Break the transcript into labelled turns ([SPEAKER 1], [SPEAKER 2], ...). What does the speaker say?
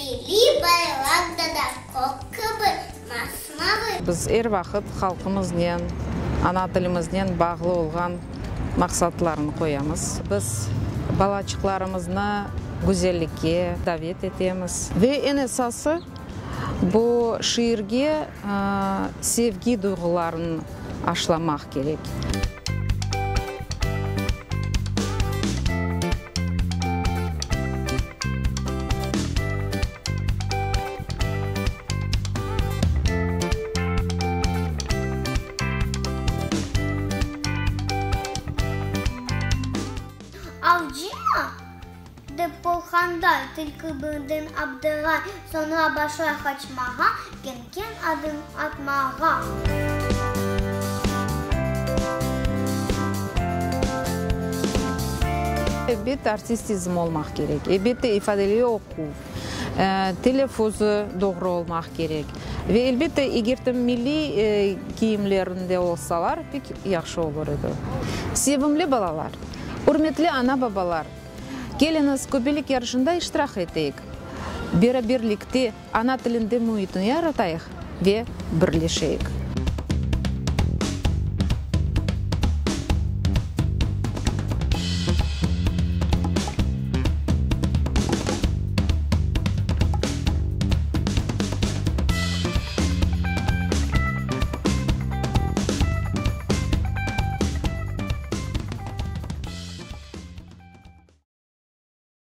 [SPEAKER 1] Milliy bayraq da da kök kibi masmavı.
[SPEAKER 2] Biz er vaqıt halqımıznen, ana tilimiznen bağlı olğan maqsatlarnı qoyamız. Biz balaçıqlarımıznı güzellikke davet etemiz. Ve eñ esası, bu şiirge sevgi duyğularını aşlamaq kerek.
[SPEAKER 1] Avcımı? Dep qorqqanday, tilki birden abdıray, soñra başlay qaçmağa, keñ-keñ adım atmağa.
[SPEAKER 2] Elbette, artistizm olmaq kerek, elbette, ifadeli oquv, telâffuzı doğru olmaq kerek ve, elbette, eger de milliy kiyimlerinde olsalar, pek yahşı olur edi. Sevimli balalar, ürmetli ana-babalar, keliñiz, Köbelik yarışında iştirak eteyik, beraberlikte ana tilinde müitni yaratayıq ve birleşeyik.